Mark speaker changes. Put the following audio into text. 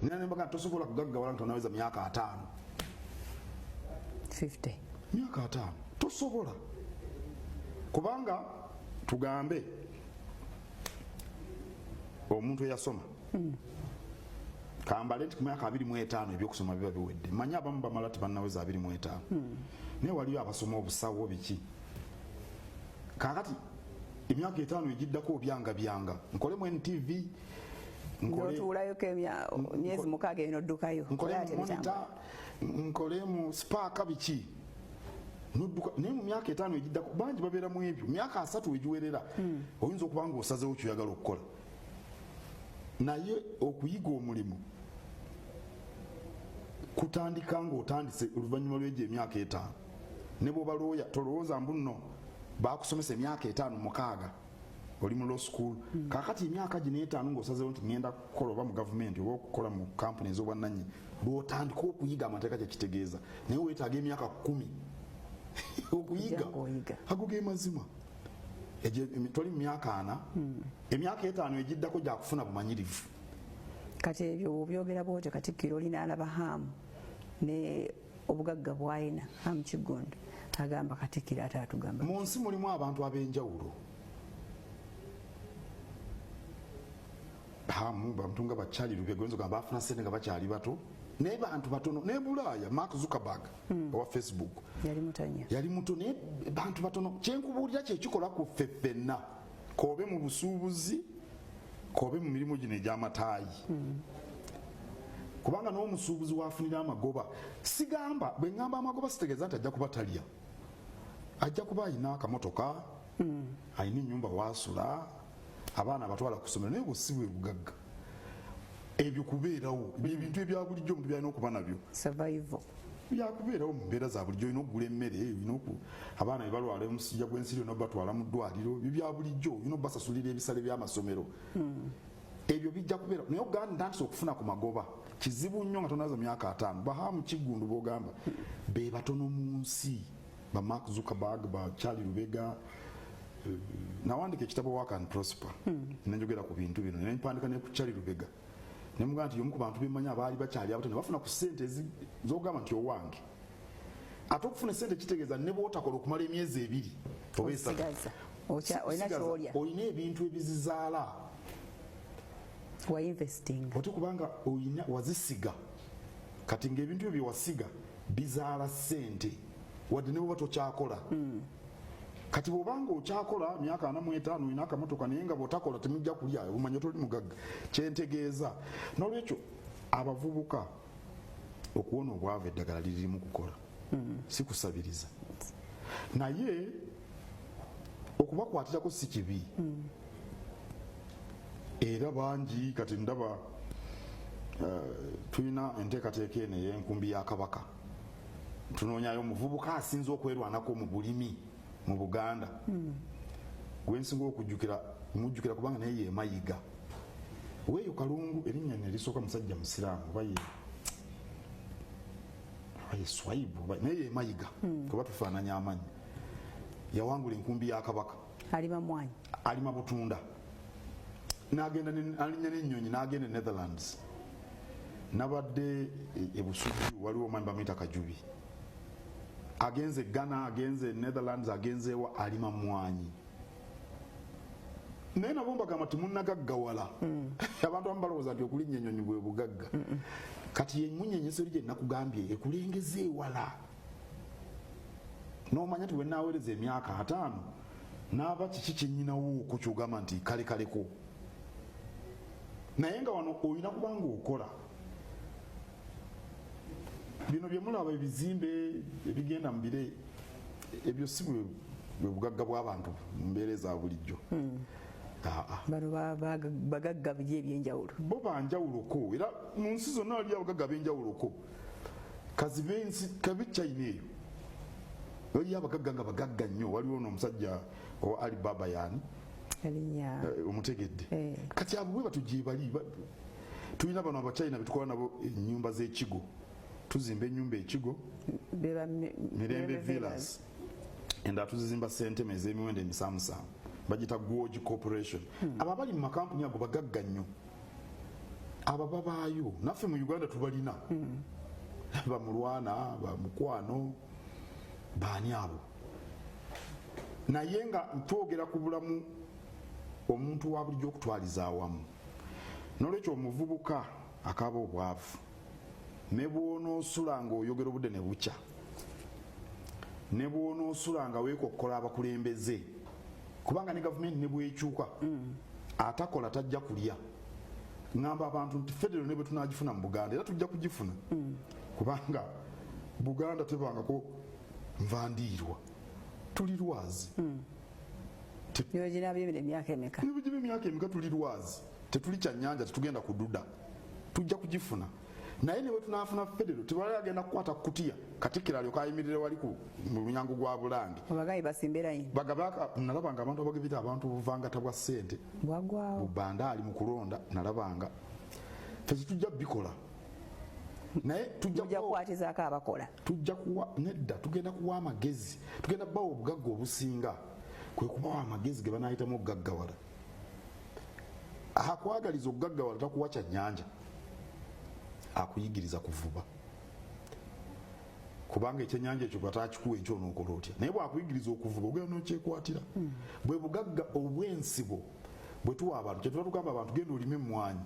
Speaker 1: Nina nembaga tosobola kugaggawala nga tonaweza myaka 50.
Speaker 2: 50.
Speaker 1: Myaka 50 tosobola, kubanga tugambe omuntu eyasoma kambale nti ku myaka 25 ebyokusoma biba biwedde. Manyi abamu bamala tebannaweza 25, naye waliyo abasoma obusawo biki. Kaakati emyaka 5 egiddako obyanga byanga, nkole mu NTV,
Speaker 2: Otuulayoko emyezi 6 eno oddukayo.
Speaker 1: Nkole mu Monitor, nkole mu Spark, biki, nodduka. Naye mu myaka 5 egiddako bangi babeera mu ebyo. Myaka 30 egiwerera oyinza okuba nga osazeewo kyoyagala okukola, naye okuyiga omulimu kutandika ng'otandise oluvannyuma lw'egyo emyaka 5. Ne bw'oba looya, tolowooza mbu nno bakusomesa emyaka 5 6 oli mu law school. Kaakati emyaka gino 5 ng'osazeewo nti ngenda kukola oba mu gavumenti oba okukola mu kampuni ez'obwannannyini, lw'otandika okuyiga amateeka kyekitegeeza, naye weetaaga emyaka 10 okuyiga. Ago ge mazima. Toli mu myaka 40, emyaka 5 egiddako gyakufuna bumanyirivu.
Speaker 2: Kati ebyo obyogera bwotyo, Katikkiro, olina alaba Hamu ne obugagga bwayina, Hamu Kiggundu, agamba Katikkiro ate atugamba.
Speaker 1: Mu nsi mulimu abantu ab'enjawulo. Hamu, bantu nga bakyali Lubega, oyinza ogamba bafuna sente nga bakyali bato, naye bantu batono. Ne Bulaaya, Mark Zuckerberg owa Facebook
Speaker 2: yali mutonya.
Speaker 1: Yali muto, naye bantu batono. Kyenkubuulira kyekikola ku ffe ffenna, kobe mu busuubuzi, kobe mu mirimu gino egy'amataayi, kubanga n'omusuubuzi wafunira amagoba, sigamba bwe ŋŋamba amagoba sitegeeza nti ajja kuba talya, ajja kuba alina akamotoka, alina ennyumba waasula, abaana abatwala ku ssomero, naye bwe si bwe bugagga. Ebyo kubeerawo byebintu ebya bulijjo omuntu byalina okuba nabyo.
Speaker 2: Survival.
Speaker 1: Byakubeerawo mu mbeera za bulijjo. Olina okugula emmere, olina abaana bwe balwala omusujja gw'ensiri olina obatwala mu ddwaliro, ebyo bya bulijjo. Olina obasasulira ebisale by'amasomero, ebyo bijja kubeera. Naye ogamba ntandise okufuna ku magoba, kizibu nnyo nga tonaza myaka 50. Bahamu Kiggundu bogamba be batono mu nsi, ba Mark Zuckerberg, ba Charlie Lubega. Nawandika ekitabo Work and Prosper, nenjogera ku bintu bino, nempandika ne ku Charlie Lubega, nemugamba nti yomu ku bantu bemmanyi abaali bakyali abato ne bafuna ku ssente z'ogamba nti owange. Ate okufuna essente kitegeeza ne bw'otakola okumala emyezi 2 oba 3,
Speaker 2: Osigaza. Olina
Speaker 1: Sigaza.
Speaker 2: kyolya.
Speaker 1: Olina ebintu ebizizaala.
Speaker 2: Wa investing.
Speaker 1: Ote kubanga olina wazisiga, kati ng'ebintu ebyo byewasiga bizaala ssente wadde ne bwoba tokyakola. Kati bw'obanga okyakola myaka 45 olina akamotoka, naye nga bw'otakola temujja kulya, omanya toli mugagga. Kyentegeeza n'olwekyo, abavubuka okuwona obwavu eddagala liririmu kukola, si kusabiriza, naye okubakwatirako si kibi. Era bangi kati ndaba tulina enteekateeka eno ey'enkumbi ya Kabaka. Tunoonyayo omuvubuka asinze okwerwanako mu bulimi mu Buganda. Gwensinga okujjukira, mujjukira kubanga naye ye Mayiga weeyo Kalungu, erinnya ne lisooka, musajja musiraamu, oba ye Swaibu, naye ye Mayiga, kuba tufaananya amannya. Yawangula enkumbi ya Kabaka.
Speaker 2: Alima mwanyi.
Speaker 1: Alima butunda, n'agenda alinnya n'ennyonyi n'agenda e Netherlands. Nabadde e Busujju, waliwo omwami bamuyita Kajubi, agenze e Ghana, agenze e Netherlands, agenze ewa, alima mwanyi. Naye nabo mbagamba timunnagaggawala. Abantu abamu balowooza nti okulinnya ennyonyi bwe bugagga. Kati yemunyenyeso eri gye nakugambye ekulengeza ewala, n'omanya nti wenaawereza emyaka 50 naaba kiki kyenyinawo okwo kyogamba nti kale kaleko. Naye nga wano olina kuba nga okola bino byemulaba, ebizimbe ebigenda mu bire, ebyo si bwe bugagga bw'abantu mu mbeera eza bulijjo. Aa.
Speaker 2: Bano bagagga biri ebyenjawulo.
Speaker 1: Bo banjawuloko, era mu nsi zonna waliyo abagagga ab'enjawuloko. Kazibe ensi kabe China eyo waliyo abagagga nga bagagga nnyo. Waliwo n'omusajja owa Alibaba, yaani?
Speaker 2: Erinnya.
Speaker 1: Omutegedde?
Speaker 2: Eh.
Speaker 1: Kati abo bwe batyo gye bali. Tulina bano Abachina betukola nabo ennyumba z'ekigo, tuzimba ennyumba ekigo.
Speaker 2: Beba
Speaker 1: Mirembe Villas, endala tuzizimba Sentema ez'emiwendo emisaamusaamu, bagita Guoji Corporation. Abo abali mu makampuni ago bagagga nnyo. Abo babaayo, naffe mu Uganda tubalina. Bamulwana, bamukwano, baani abo? Naye nga twogera ku bulamu omuntu wa bulijjo okutwaliza awamu. Nolwekyo omuvubuka akaaba obwavu, ne bwonoosula ng'oyogera obudde ne bukya, ne bwonoosula nga weekokkola abakulembeze, kubanga ne gavumenti ne bwekyuka, atakola tajja kulya. Ŋŋamba abantu nti federo ne bwe tunagifuna mu Buganda, era tujja kugifuna, kubanga Buganda tebangako nvandiirwa, tuli lwazi.
Speaker 2: Ginabyemira emyaka emeka?
Speaker 1: Nebugiba emyaka emeka, tuli lwazi, tetuli kyannyanja, tetugenda kududa, tujja kugifuna. Naye ne bwe tunaafuna federo, tewali agenda kukwata kutiya Katikkiro alyoka ayimirire wali ku mu mulyango gwa Bulange.
Speaker 2: Obagayi basimbe layini.
Speaker 1: Bagaba. Nalabanga abantu abagabira abantu obuvangata bwa ssente
Speaker 2: bwagwawo.
Speaker 1: Bubandaali mu kulonda. Nalabanga ffe tetujja bikola, naye tujja
Speaker 2: mujja kukwatizaako abakola.
Speaker 1: Tujja kuwa, nedda, tugenda kuwa amagezi, tugenda bawa obugagga obusinga, kwe kubawa amagezi ge banayitamu okugaggawala. Akwagaliza okugaggawala takuwa kyannyanja, akuyigiriza kuvuba, kubanga ekyenyanja ekyo bwatakikuwa enkyo onookola otya? Naye bwakuyigiriza okuvuba, ogenda nokyekwatirabwe bugagga obwensibo bwe tuwa abantu. Kyetuba tugamba abantu, genda olime emmwanyi.